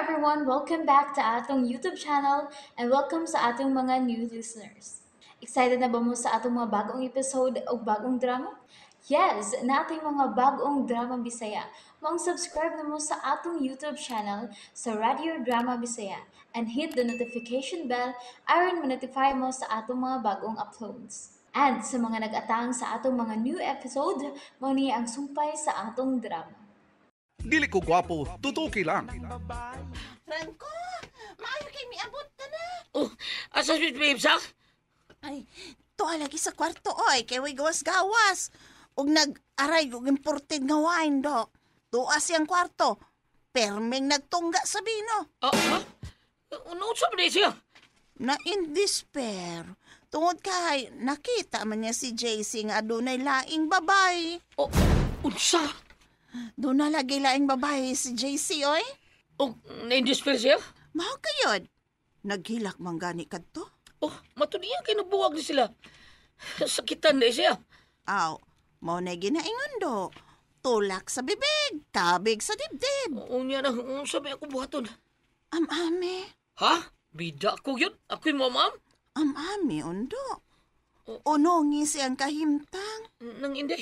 everyone! Welcome back to atong YouTube channel and welcome sa atong mga new listeners. Excited na ba mo sa atong mga bagong episode o bagong drama? Yes, nating mga bagong drama Bisaya. Maong subscribe na mo sa atong YouTube channel sa Radio Drama Bisaya and hit the notification bell aron ma-notify mo sa atong mga bagong uploads. And sa mga nag-atang sa atong mga new episode, mao ni ang sumpay sa atong drama. Dili ko gwapo, tutuki lang. Franco, maayo kay miabot ka na. Oh, asa si Babes, ha? Ay, tuwa lagi sa kwarto, oy, kay way gawas-gawas. Ug nag-aray og imported nga wine, do. Tuwa siyang kwarto. Perming nagtungga sa bino. Ah, ha? Ano sa ba siya? Na in despair. Tungod kay nakita man niya si JC nga adunay laing babay. Oh, unsa? Doon na lagi laing babae si JC, oy. Oh, na-indespair siya? Mao kayod. Naghilak man gani kadto. Oh, matod niya kay nabuwag ni sila. Sakitan na siya. Aw, mao na ginaingon do. Tulak sa bibig, kabig sa dibdib. Unya na, unsa may ako buhaton? Amame, Ha? Bida ko yun? Ako'y mamam? Amame, undo. Unongi siyang kahimtang. Nang hindi.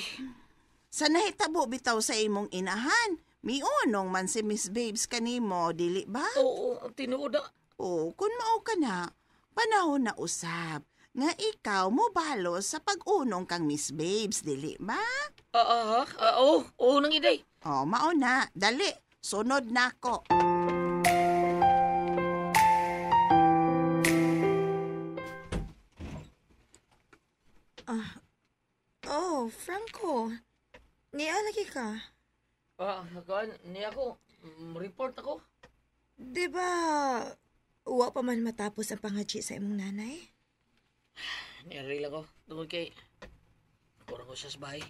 Sa nahitabo bitaw sa imong inahan, miunong man si Miss Babes kanimo, dili ba? Oo, ang tinuod na. O, kung mao ka na, panahon na usab. Nga ikaw mo balo sa pag-unong kang Miss Babes, dili ba? Ah, ah, ha? Ah, oo, oo, nang hindi. O, mao na, dali, sunod na ko. Oh, Franco. Nialagi ka. Ah, kaan, niya ako. Report ako. Di ba, wa pa man matapos ang pangadji sa imong nanay? Niyari lang ko. Tungod kay, kurang ko sa bahay.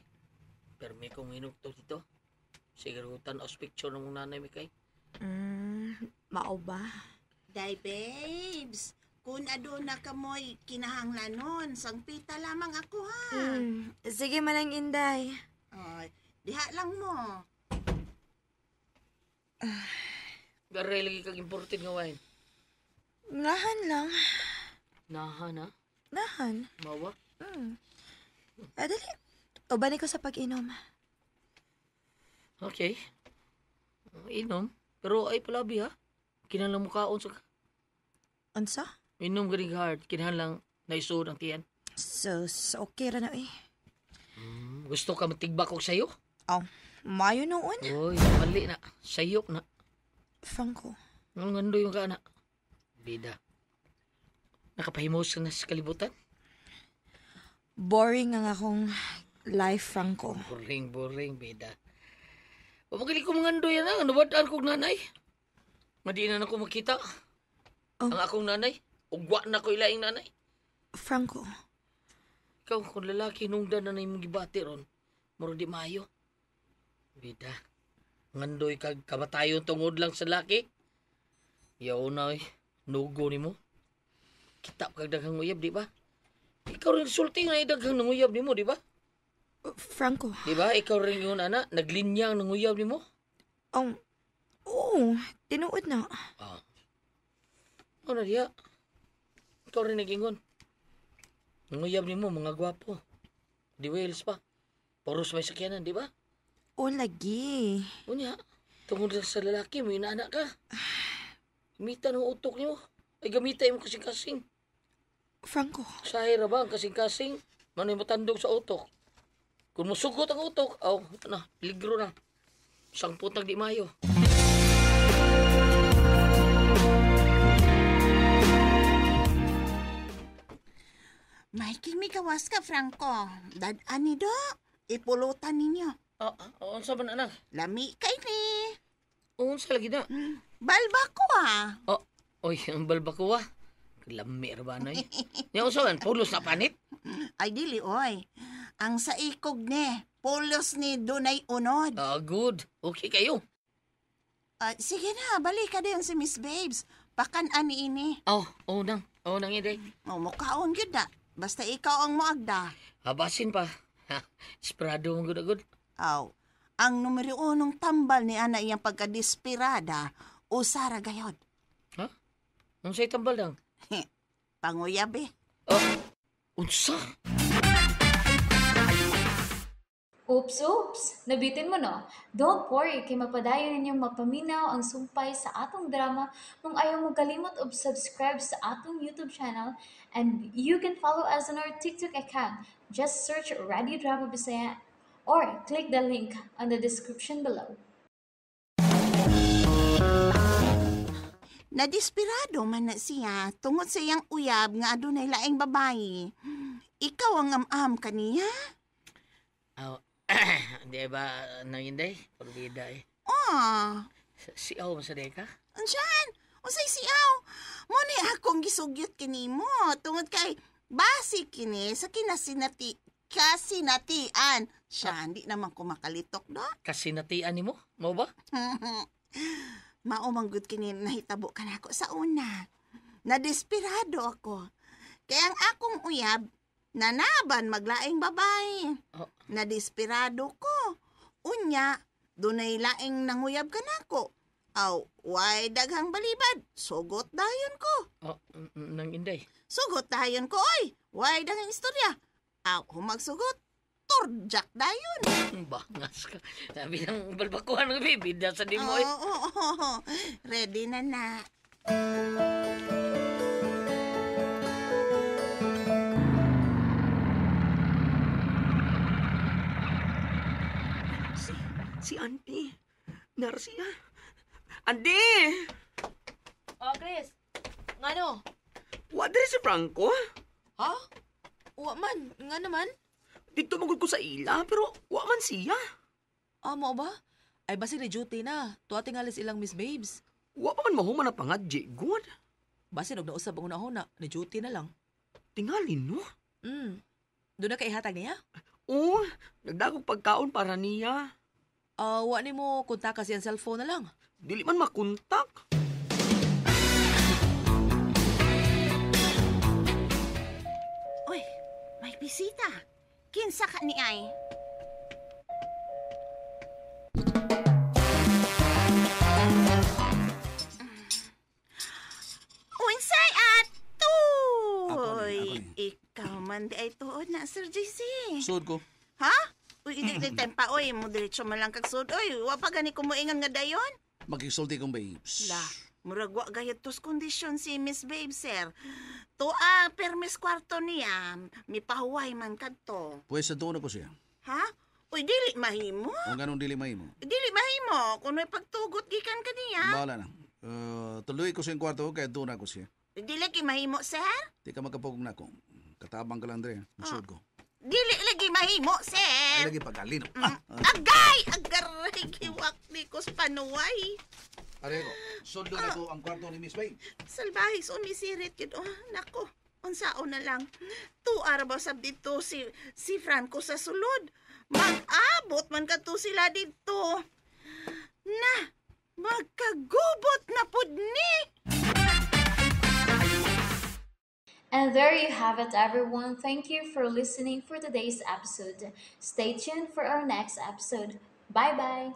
Pero may kong hinugto dito. Siguro tan-aw picture ng mong nanay mi kay. Mao ba? Day, babes, kung aduna ka mo'y kinahanglanon, sangpita lamang ako ha. Sige manang Inday. Ay, diha lang mo. Garay lagi kag imported nga wine. Nahan lang. Nahan ha? Nahan. Mawa? Ah, dali. Uban ko sa pag-inom. Okay. Inom. Pero ay palabi ha. Kinahanglan mo kaon sa... Unsa? Inom ganing hard. Kinahanglan naisuod ang tiyan. So, okay ra na eh. Gusto ka matigbak og sayo? Oh, mayo noon. Uy, mali na. Sayok na. Franco. Ang ngandoy yung ka na. Bida. Nakapahimos ka na sa kalibutan? Boring ang akong life, Franco. Boring, boring, bida. Pamagili ko mga andoy na. Nawadaan kong nanay. Madi na ako makita. Oh. Ang akong nanay. Ugwa na ko ilaing nanay. Franco. Ikaw, kung lalaki nungdan na na imong gibati ron, muro di maayo. Bida. Ngandoy kag kamatayon tungod lang sa laki. Yaw na, oy. Nugo ni mo. Kita kag daghang uyab, di ba? Ikaw rin sulti nga daghang nanguyab nimo, di ba? Franco. Di ba? Ikaw rin yun, ana. Naglinya ang nanguyab nimo. Oo, tinuod na. Ah. Ano diya? Ikaw rin nagingon. Nanguyab nimo, mga gwapo. Di Wales pa. Poros may sakyanan, di ba? O lagi. Unya, tungod sa lalaki mo, inaanak ka. Gamita ng utok nimo. Ay, gamita mo kasing-kasing. Franco. Sahay ra ba ang kasing-kasing? Manoy matandog sa utok. Kung musugot ang utok, aw, na, peligro na. Sangpot nag di mayo. Mikey, may gawas ka, Franco. Dad-an ni do. Ipulutan ninyo. Ah, unsa man anak? Lami kay ni. Unsa lagi na? Balba ko ah. Oh, oy, ang balba ko ah. Lami ra ba noy? Nya unsa man pulos na panit? Ay, dili, oy. Ang sa ikog ni, pulos ni dunay unod. Ah, good. Okay kayo. Ah, sige na, balik ka din si Miss Babes. Pakan-an ni ini. Oh, oh nang. Oh nang ide. O, mukhaon gyud na. Basta ikaw ang moagda. Habasin pa. Ha, esperado mo gud agud. Aw, ang numero unong tambal ni ana iyang pagkadispirada, Usa ra gayod. Ha? Unsay tambal lang? Panguyab eh. Oh, unsa? Oops, oops! Nabitin mo no? Don't worry, kay mapadayon ninyong mapaminaw ang sumpay sa atong drama kung ayaw mo kalimot og subscribe sa atong YouTube channel, and you can follow us on our TikTok account. Just search Radio Drama Bisaya or click the link on the description below. Nadesperado man na siya tungod sa iyang uyab nga adunay laing babayi. Ikaw ang am-am kaniya? Aw, di ba nang inday? Parbida eh. Ah, Siaw man sa deka? Unsyan? Unsay siaw? Mo ni akong gisugyot kinimo tungod kay base kini sa kasinatian. Siya, hindi naman ko makalitok do. Kasinatian nimo? Mao ba? Mao man gud kini nahitabo kanako sa una. Nadesperado ako. Kaya ang akong uyab, nanaban maglaing babae. Oh. Nadesperado ko. Unya, dunay laing nanguyab kanako. Aw, way daghang balibad. Sugot dayon ko. Oh, nang inday. Sugot dayon ko, oy. Way daghang istorya. Aw, humagsugot. Turjak dayon. Bangas ka. Sabi ng balbakuhan ng bibida sa di mo eh. Oo, oo, oo. Ready na na. Si Auntie. Nara siya. Andi! Oh, Chris. Ngano? Wa diri si Franco? Ha? Wa man. Nga naman. Dito magud ko sa ila, pero wa man siya. Ah, mo ba? Ay, basi ni duty na. Tuwa tingalis ilang Miss Babes. Wa pa man mahuman na pangadji, good. Basi nog nausab ang una-una. Ni duty na lang. Tingali, no? Doon na kaihatag niya? Oo, nagdagog pagkaon para niya. Ah, wa ni mo kontak kasi ang cellphone na lang. Dili man makontak. Uy, may bisita. Kinsa ka ni ay? Unsay atoy? Ako ni. Ikaw man di ay tuod na, Sir JC. Sud ko. Ha? Uy, hindi time pa, oy. Mo diretso man lang kag sud. Oy, wa pa gani kumuingan nga dayon. Makisulti kong babes. La, murag wa gayud tos kondisyon si Miss Babe, sir. Tuwa, permis kwarto niya. Mipahuway man kadto. Pwes sa doon ako siya. Ha? Uy, dili mahimo. Kung ganun dili mahimo. Dili mahimo. Kung may pagtugot gikan kaniya. Bahala na. Tuloy ko sa iyong kwarto kaya doon ako siya. Dili lagi mahimo, sir. Di ka makapugong na ko. Katabang ka lang, Dre. Masud ko. Dili lagi mahimo, Ay, sir. lagi pagkalino. Ah, Agay! Agaray, giwak ni kos panuway. Are ko. Sundo na ko ang kwarto ni Miss Babe. Salbahe, sumisirit yun. Oh, nako, unsao na lang. Tuara ba sab dito si Franco sa sulod? Mag-abot man kadto sila dito. Na, magkagubot na pud ni. And there you have it, everyone. Thank you for listening for today's episode. Stay tuned for our next episode. Bye-bye!